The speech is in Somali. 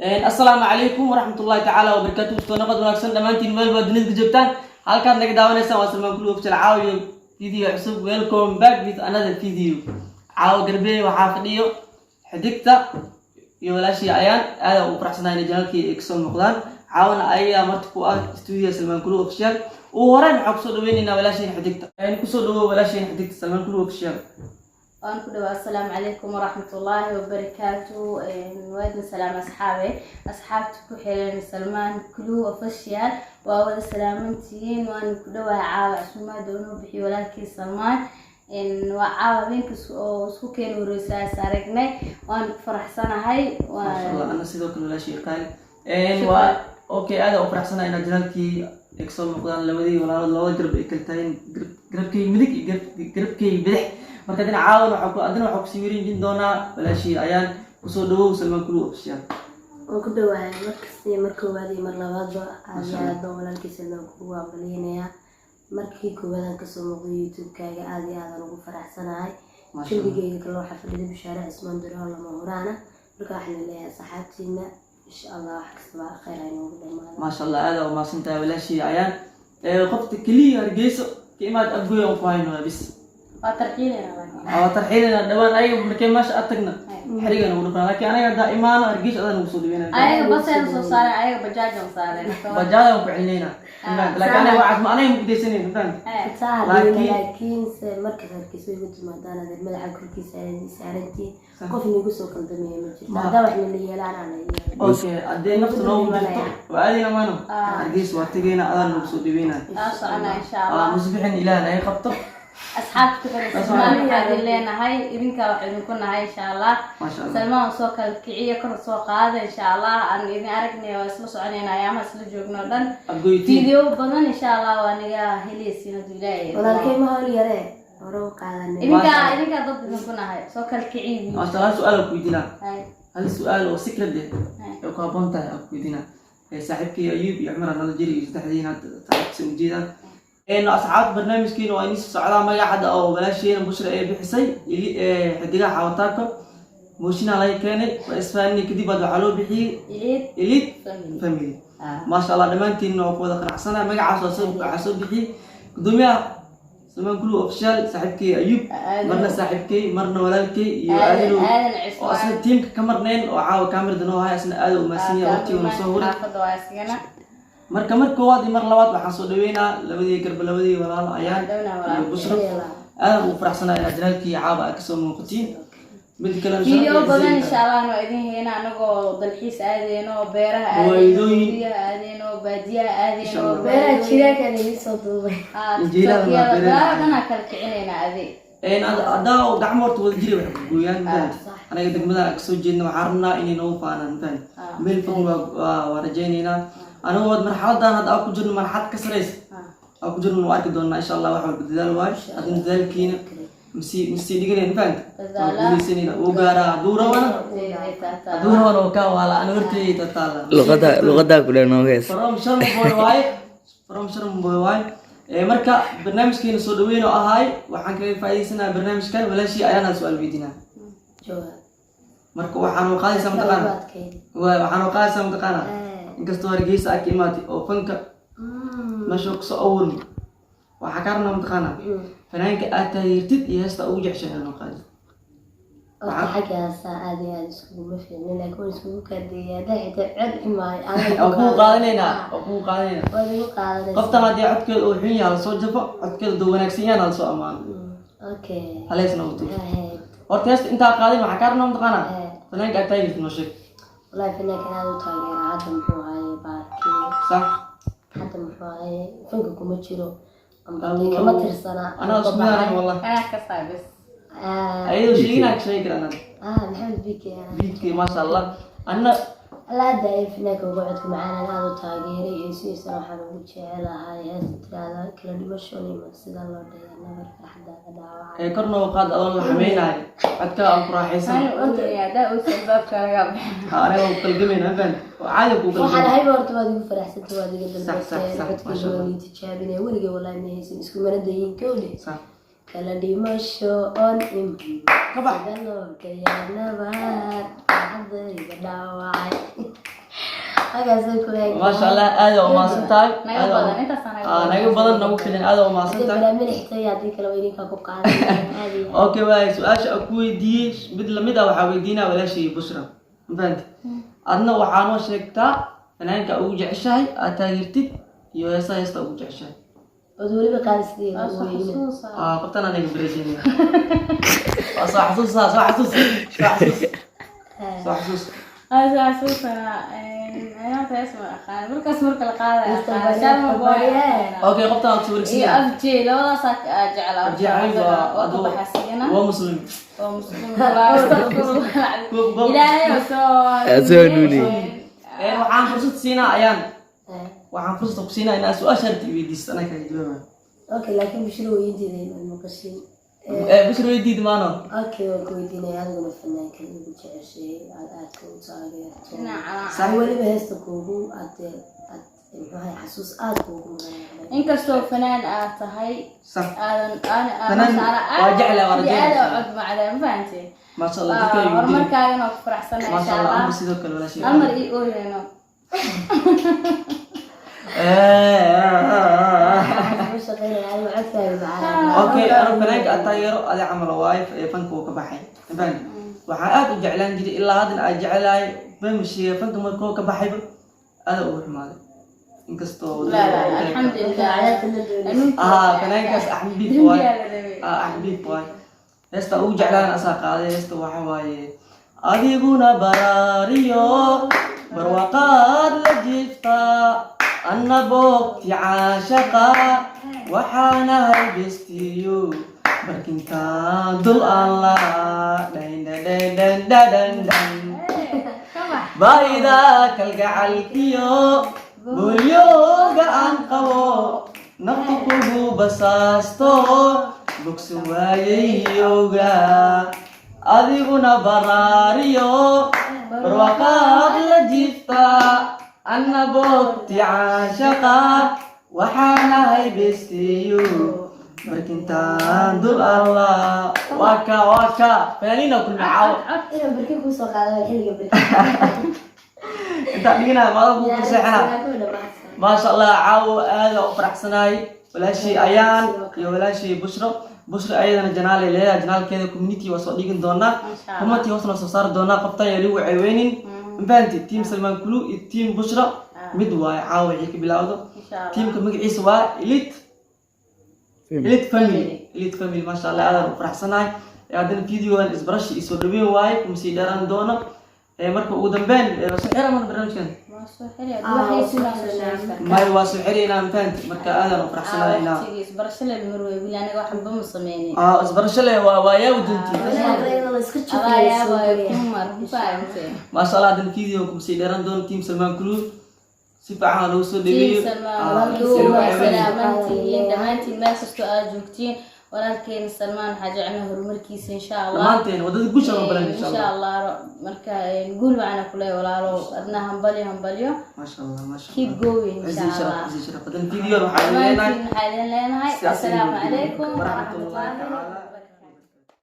Assalaamu calaykum waraxmatullahi tacaala wabarakaatu. Soo naqad wanaagsan dhammaantiin meel baad dunida ka joogtaan. Halkaad naga daawanaysaan waa Salmaan Kulu Official. Caawiyo video cusub. Welcome back with another video. Caawa garbeey waxaa fadhiyo Xidigta iyo walaashii Ayaan. Aada ugu faraxsanahay inay channelkii ay kasoo muuqdaan. Caawana ayagaa marti ku ah studio Salmaan Kulu Official. Ugu horreyn waxaa kusoo dhaweynaynaa walaashiin Xidigta. Kusoo dhawow, walaashiin Xidigta, Salmaan Kulu Official. Waan ku dhawaa. Assalaamu calaykum waraxmatullaahi wabarakaatu. Waadin salaam, asxaabe, asxaabta ku xiran Salmaan Kulu Official, waa wada salaamantihiin. Waan ku dhawaa. Caawa casuumaada unoo bixiyo walaalkii Salmaan waa caawa habeenkas oo isku keeni horeysa is aragnay. Waan ku faraxsanahay. Maasha Allah. Ana sidoo kale, walaashii qaali waa okay. Aada u faraxsanahay inaad channelkii ay kasoo muuqdaan labadii walaalood, labada garab ay kala taageen, garabkay midig iyo garabkay bidix. Marka adina caawan waxaa ku adina waxaa kusii wareejin doonaa walaashii Ayaan. Kusoo dhawow Salmaan Kulu Official. Waan ku dhawahay markasta, mar koowaad iyo mar labaadba. Aad iyo aad baan walaalkii Salmaan kugu hambaliynayaa. Markii koowaad aan kasoo muuqday YouTube-kaaga, aad iyo aadaan ugu faraxsanahay. Maasha Allah. Xilligeyga kale waxaa fadhida Bishaare Cismaan Duraho lama huraana. Marka waxaan leeyahay asxaabtiina, insha Allah wax kastaba khayr ay noogu dhamaado. Maasha Allah, aada u mahadsantahay, walaashii Ayaan. Qofta keliya Hargeyso ka imaad Afgoy aan ku hayno waa bis. Waa tarxiilayna. Waa tarxiilina dhawaan. Ayaga markay meesha aad tagna xeriga nagu dhufana, laakiin anaga haddaa imaano Hargeysa adaa nagu soo dhaweynaya. Ayaga basayna soo saareen, ayaga bajaajan saareen. Bajaajaan ku celinayna, laakiin anaga waxaas ma anaga mugdaysanayna, mafahanta? Taa laakiinse marka Hargeysa igu timaadaan, adeer, madaxa korkiisa ayaad saarantiin. Qof nigu soo kaldamaya ma jirto. Haddaa wax nala yeelaan, ana yeelan. Okay, haddee nafta noogu jirto waa aadayna maano Hargeysa, waa tegayna, adaa nagu soo dhaweynaya. Aa socona, insha Allah. Musbixin Ilaah naga qabto. Asxaabta ku xiran Salmaan, waxaa idin leenahay idinkaa wax idinku nahay, insha Allah. Maasha Allah. Salmaan soo kala kiciya, kor soo qaada, insha Allah. Aan idin aragnay, waa isla soconayna ayaamaha isla joogno o dhan. Abgoytiin. Video badan, insha Allah, waa naga heleysiin hadduu Ilaahay idmo. Walaalkay ma hawl yaree hore u qaadanay. Idinkaa dad idinku nahay, soo kala kiciya. Maasha Allah. Hal su-aal aan ku weydiinaa. Hay. Hal su-aal oo secret eh Hay. ay ku habboon tahay aan ku weydiinaa. Saaxiibkay Ayuub iyo Cumar nala jiri iyo saddexdiina hadda saaxiibkiisa ujeedaan. Asxaabta, barnaamijkiina waa inii soo socdaa. Magaca hadda oo walaasheena Bushra ee bixisay Xidigaha Xawataako mooshinaa laga keenay, waa isfahanay kadib baad waxaa loo bixiyey Elite Elite Family. Family. Ah. Maasha Allah, dhammaantiin waa ku wada qanacsana. Magacaas waa soo waxaa soo bixiyey gudoomiyaha Salmaan Kulu Official, saaxiibkay Ayuub. Aadan. Marna saaxiibkay, marna walaalkay iyo Aadan. Aadanow Aadan oo asna Cismaan. tiimka ka marnayn oo caawa kaamirada noo haya, asna aad u mahadsan yahay waqtiguna soo huray. Xaafadda waa isigana. Marka mar koowaad iyo mar labaad waxaan soo dhaweynaa labadii garba, labadii walaalo, Ayaan Dhowna iyo walaal. Bushra. Aadan ugu faraxsanahay inaad channelkii caawa aad kasoo muuqatiin. Mid kalena Video sharaf iyo badan cizo. insha Allah waa idin heyna, anagoo dalxiis aadeyno, beeraha aadeyno, Waydooyin. guryaha aadeyno, baadiyaha Insha aadeyno. Allah. Beeraha jiraakan idin soo duubay. Injiilada waa TikTokyada beeraha. beeraha dhanaa kala kicinayna adi. Haddaa oo gacmo horta wada jiri wax ku gooyaan, mafahant? Sax. Anaga degmadan aan kasoo jeedna waxaan rabnaa inay noogu faanaan, mafahant? Meel fog waa rajaynaynaa anagoo marxaladan hadda aan ku jirno, marxalad ka saraysa aan ku jirno waa arki doonaa, insha Allah. Wax walba dadaal waayo. Haddana dadaalkiina masii dhiganay, mafahant? Waa Dadaala. guuleysanayna, wuu gaaraa hadduu rabana, hadduu rabana waa kaa waala ana horteeda taala. Luqada luqadaa ku dhan noogees. From Sharma Boy waaye, from Sharma Boy waaye. Marka barnaamijkeena soo dhaweyn oo ahaay, waxaan kaga faa'iidaysanayaa barnaamijkan walaashii Ayaana su-aal weydiinaa. Jawaab. Marka waxaan u qaadaysaa mataqaana Ugu adkayd. Waxaan u qaadaysaa mataqaana inkastoo Hargeysa aad ka imaatay oo fanka meesha kusoo abuurmi, waxaa kaa rabnaa mataqaana fanaanka aad taageertid iyo heesta ugu jeceshahay inoo qaadi. Horta xaggaasa aad iyo aad iskuguma fiicnin, laakiin waan iskugu kaadeeyay. Haddaa xitaa cod xumaayo. Waa kugu qaadanaynaa, waa kugu qaadanaynaa. Waad igu qaadanaysaa. Qoftan haddii codkeeda uu xun yahay lasoo jafo, codkeeda hadduu wanaagsan yahay lasoo ammaano. Okay. Haleesna utu. Ahayd. Horta heesta intaa qaadin waxaa kaa rabnaa mataqaanaa Eh. fanaanka aad taageertid noo sheeg. Wallahi fanaankan aad u taageera hadda muxuu ahaye baarkii. Sax. Hadda muxuu ahaye fanka kuma jiro amba dee kama tirsana. Anaa isku mid anaga wallah. Anaa ka saabis. Ah. Ayadoo sheeginaa ka sheegi karaa. Ah, Maxamed Bike. Biidkii, maasha Allah, anna. Allah hadda ay fanaanka uga codka macaan aad u taageeray iyo sidiisana waxaan ugu jecelahay heesta tiraahda "Kala dhimasho nima sida loo dhaya nabar farxadaada dhaawacay". Ee kor noo qaad adoon la xameynayo, codka aan ku raaxaysan. Ani oynaya haddaa uusa albaabka laga baxay. Ha, aniga ku kalgamayna, ma fahanti? Oo caadi ku Waxaan kalgamay. ahayba horta waad igu faraxsantay, waad iga Sax, sax, dalbateen. sax, Codkayga maasha waan Allah. ii tijaabinaya weligay, wallahi ma haysan iskumana dayin kowdhe. Sax. Kala dhimasho oon iman Ka bax. sida loo dhayaa nabar farxadayda dhaawacay. Halkaasay ku hayn. Maasha Allah, aad u mahadsan tahay. Naga badan, intaas naga Ah, naga badan, nagu filan, aad u mahadsan Haddii tahay. balaa milixta iyo haddii kale waa idinkaa ku qaadan aad iyo aad. Okay, waay su-aasha aan ku weydiiyey mid lamid ah waxaa weydiinaa walaashay Bushra, ma fahanti? Adna waxaa noo sheegtaa fanaanka ugu jeceshahay aad taageertid iyo heesaha heesta ugu jeceshahay. Ood weliba qaadisideeda Waa soo weyne. xasuusa. Ah, qoftan aniga bareejinaya waa soo xasuusaa, soo xasuus, soo xasuus, soo xasuus. Waa soo xasuusanaa. Ayaanta hees ma aqaan. Markaas marka la qaadayo Mr. aqaan. Sharma Boy Barye. aqaana. Okay, qoftan aad soo Iyo wareegsiina. Afj, labadaas aa jeclaa. Afj Cali waa Waa ka baxaa sigana. Waa muslim. Waa muslim. Waa astaghfirullah. Ilaahay oo soo Soo hanuuniyey. Waxaan fursad siinaa ayaan, waxaan fursad ku siinaa inaad su-aasha harta i weydiisto, anaa kaaga jawaabayo. Okay, laakiin Bushra weydiiday inaad maqashin. Bushra weydiid maano. Okay, waan ku weydiinaya. Adiguna fanaankan ugu jeceshay aad aadka u taageerto Dhinaca oo weliba heesta kuugu aad aad muxuu ahay xasuus aad kuugu mudan. Inkastoo fanaan aad tahay, Sax. aadan aan Fanaan waa jeclahay, waa rajaynaya. Aad cod macda, ma fahantay? Maasha Allah, dadka ay weydiinay. Horumarkaagana waa ku faraxsanahay, Maasha insha Allah. Allah. Amar sidoo kale walaashay. Amar ii ooyeno. Waxaan shaqeynaya adigo codkaaga macaan. Okay, anu fanaanka aad taageero adi camal waaye ee fanka uu ka baxay, ma fahanti? Waxaan aad u jeclaan jiray, ilaa haddana aad jecelahay, been fanka markuu ka baxayba aad ugu xumaaday, inkastoo La la, alxamdulilah. Cadaabta la doonaysa. Ah, fanaankaas Axmed Biif waaye. Dembiyaa la rabay. Ah, Axmed Biif waaye. Heesta ugu jeclaan asaa qaaday, heesta waxa waaye: adiguna baraariyo barwaqaad la jiiftaa, anna boogti caashaqa waxaanahay bestiyo barkintaa dul alla dhandhandhandhandhandhan baahida kalgacalkiyo boolyooga aan qabo, naftu kugu basaasto, bogsan waayayowga. Adiguna baraariyo barwaqaad la jiiftaa, anna boogti caashaqa waxaanahay bestiyo barkintaan dul allah. Waa ka, waa ka fanaaniina kulmi caawo. Inaan barkin kusoo qaado xilliga barkin. Intaan dhiginaya maada ku seexanaa. Maasha Allah, caawo aad u faraxsanahay. Walaashii Ayaan iyo walaashii Bushro. Bushro ayadana janaalay leedahay, janaalkeeda community waa soo dhigin doonaa. Masha Allah. Community hoosna soo saari doonaa. Qoftan yaa lagu ceeweynin, mafahanti? Team Salmaan Kulu iyo team Bushra mid waaye caawa wixii ka bilowdo. Insha Allah. Teamka magaciisa waa Elite Family, Elite Family. Maasha Allah, aadaan u faraxsanahay. Haddana videogan isbarashi iyo soo dhaweyn waaye, kuma sii dheeraan doono. Marka ugu dambeyn soo xira mana barnaamijkan? Waa soo xiri, waxay sunaa soo sheegta. May, waa soo xiraynaa, mafahanti? Marka aadaan u faraxsanahay inaa Waqtigiis barasho la marwey wili, aniga waxba ma sameynin. Ah, isbarasho leh waa yaa waduntii. Adaa yaabaayo kumar, ma fahamtay? Maasha Allah, haddana video kuma sii dheeraan doono. Team Salmaan Kulu si fiican loogu soo dhaweeyo. Team Salmaan Ah, Kulu si loo waa ceebeyn. salaamantihiin dhammaantiin meel kastoo aad joogtiin. Walaalkeena Salmaan waxaa jecelna horumarkiisa, insha Allah. Dhammaanteen wadada guusha loo balan, insha Insha Allah. Allah. Marka guul wacana kule walaalo, adna hambalyo, hambalyo. Maasha Allah, maasha Keep Allah. going, Cizi insha sharaf, Allah. cizi sharaf. Haddana video waxaa idin leenahay Dhammaantiin waxaa idin leenahay sidaas assalaamu calaykum waraxmatullahi waraxmatullahi tacaala.